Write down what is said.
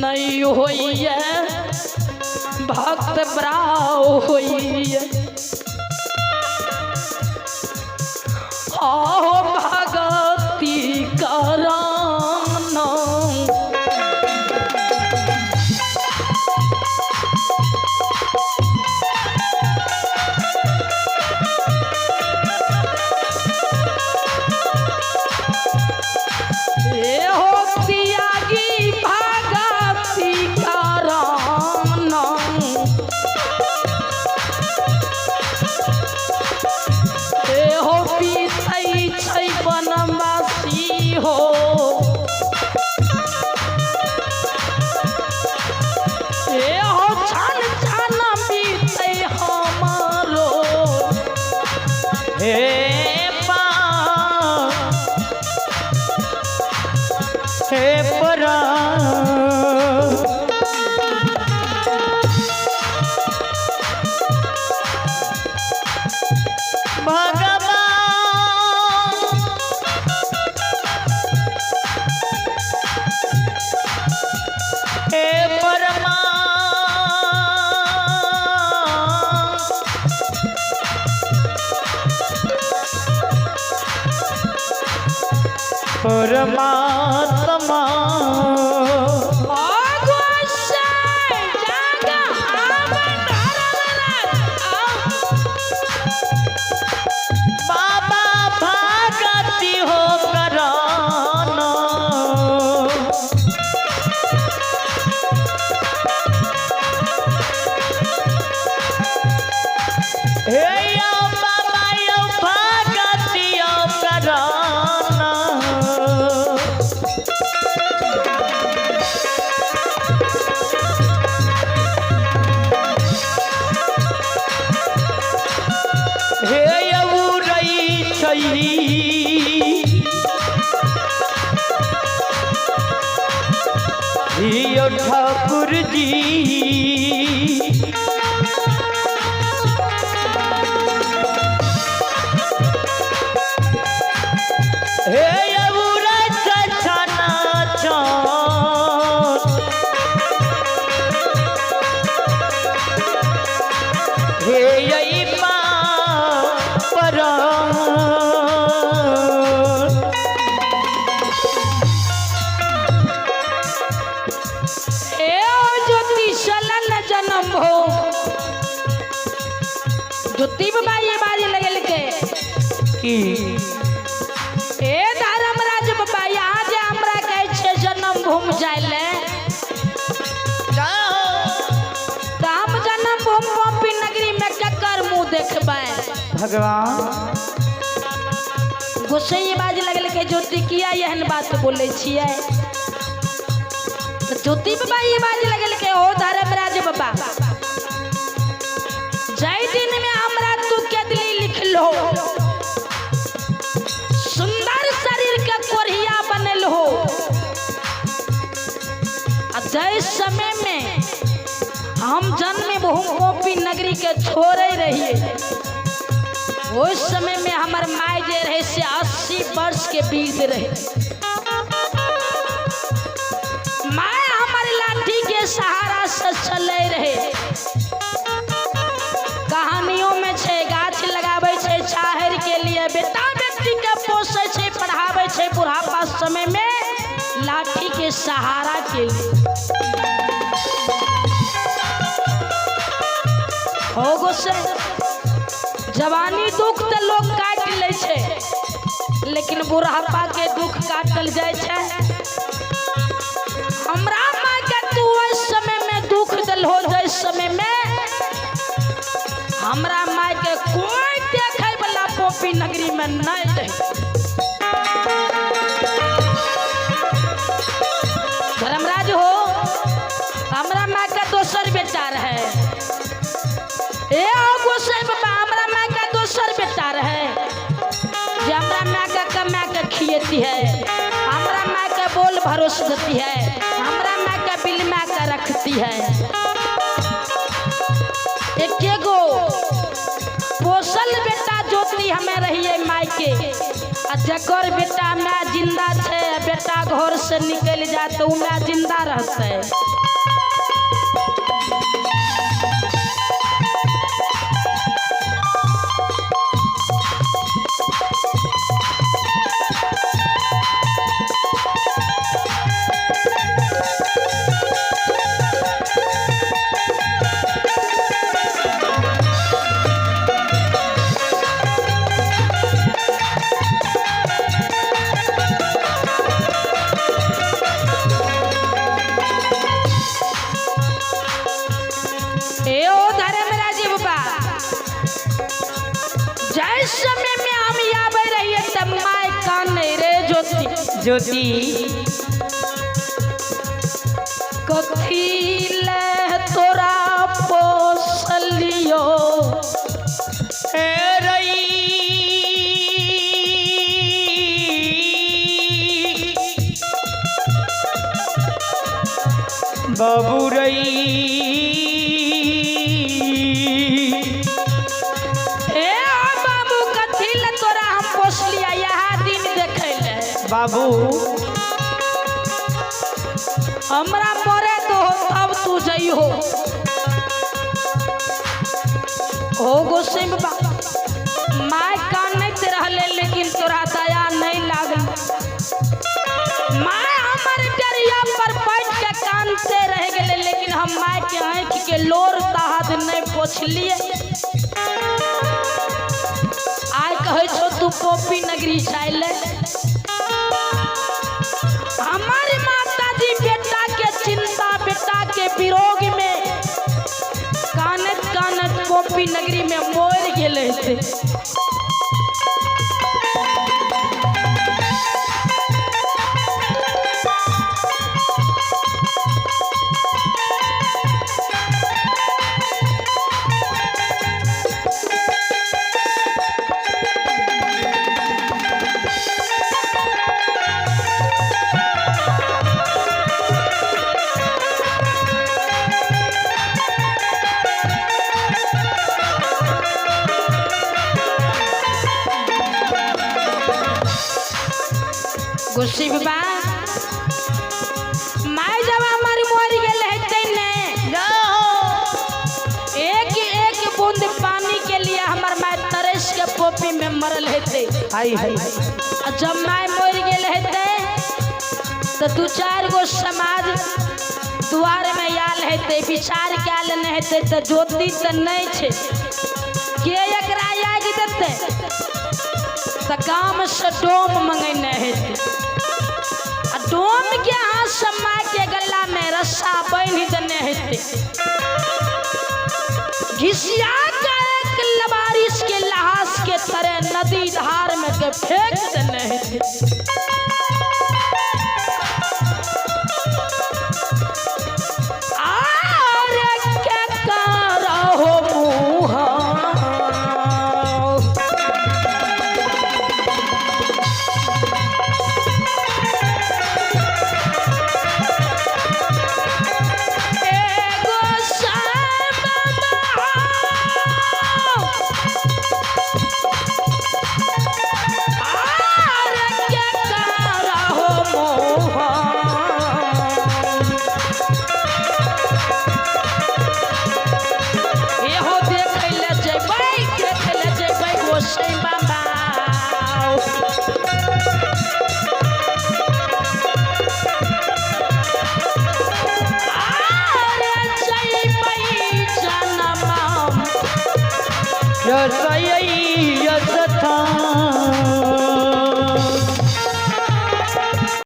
नहि होइए भक्त ब्राव होइए आहो भगती कराना। ए हो त्यागी भगती कराना। ए हो पीतै छै बनवासी हो। ए हो छन छन बीतै हमारो। हे पा हे परा भगवान हे परमा परमात्मा ओ गोसाई जाग आब धर्मराज आओ। बाबा भगति हो कराना। हे यो बाबा यो भगति हो कराना। हे यौ छै यो ठाकुर जी। हे यौ छना चान। हे यई परा। ए ओ ज्योति सलन जन्म हो। ज्योति बाबा ये बारी लगल के की ए धर्मराज बाबा यहाँ जे हमरा कहै छै जन्म भूमि जाय ले तऽ हम जन्म भूमि पम्पी नगरी में केकर मुँह देखबै? भगवान। गोसाई बाज लगल के ज्योति किया एहन बात बोलै छियै? तऽ ज्योति बाबा ई बाज लगल के ओ धर्मराज बाबा, जाहि दिन में हमरा तू केदली लिखलो, सुंदर शरीर के कोढ़िया बनल हो, आ जाहि समय में हम जन्म भूमि गोपी नगरी के छोड़े रहिए, उस समय में हमर माय जे रहे से 80 वर्ष के बीत रहे। माय हमर लाठी के सहारा से चले रहे। कहानियों में छै गाछ लगाबै छै छाहरि के लिए, बेटा बेटी के पोसै छै पढ़ाबै छै बुढ़ापा समय में लाठी के सहारा के लिए। हो गोसाई, जवानी दुख तऽ लोग काटि लै छै, लेकिन बुढ़ापा के दुख काटल जाइ छै? हमरा माय के तू ओहि समय में दुख देलहो जाहि समय में हमरा माय के कोई देखे वाला पोपी नगरी में नहीं रहे। धर्मराज हो, हमरा माय के दोसर बेटा रहे। ए हो गोसाई बाबा, हमरा माय के दोसर बेटा रहे जे हमरा माय के कमा के खिएती है, हमरा माय के बोल भरोस देती है, हमरा माय के बिलमा के रखती है। एके गो पोसल बेटा ज्योति हमें रहिए माय के, आ जकर बेटा माय जिंदा छै आ बेटा घर से से निकलि जाए तऽ ओ my जिंदा रहतै। ए ओ धर्मराज बाबा, जय समय में हम आबे रहिए तब my कान नहीं रे ज्योति। ज्योति। कथी ले तोरा पोसलियो ए रई बाबू रई। ए ओ बाबू, कथी ले तोरा हम पोसलिया यहाँ दिन देखे ले? बाबू। हमरा मरे तो हो तब तू जइहो। हो गोसाई बाबा, my कानैत रहले लेकिन तोरा दया नहीं लागल। My हमर डरिया पर बैठ के कानते रह गेले लेकिन हम my के आँखि के लोर ताहद नहीं पोछलिए। आइ कहै छौ तू पोपी नगरी जाइले। हमारे माताजी बेटा के चिंता, बेटा के विरोग में कानत कानत पोपी नगरी में मर गेले थे। गुस्सी बाबा, my जब हमारी मर गेल हेतै ने, एक एक बूंद पानी के लिए हमर my तरस के पोपी में मरल हेतै। हाय हाय। आ जब my मर गेल हेतै तो दू चार गो समाज द्वार में आयल हेतै, विचार कयल नहि हेतै तऽ ज्योति तऽ नहि छै, के एकरा आगि देतै? तऽ गाम से डोम मंगेने हेतै आ डोम के हाथ से my के गला में रस्सा बान्हि देने हेतै, घिसिया के एक लबारिश के लहास के तरह नदी धार में के फेंक देने हेतै। आरे के करहो मुँह एगो आरे के करहो मुँह एहो देखै ले जेबै, देखै ले जेबै गोसाई बाबा। आरे जइबै जनम यसै यसै।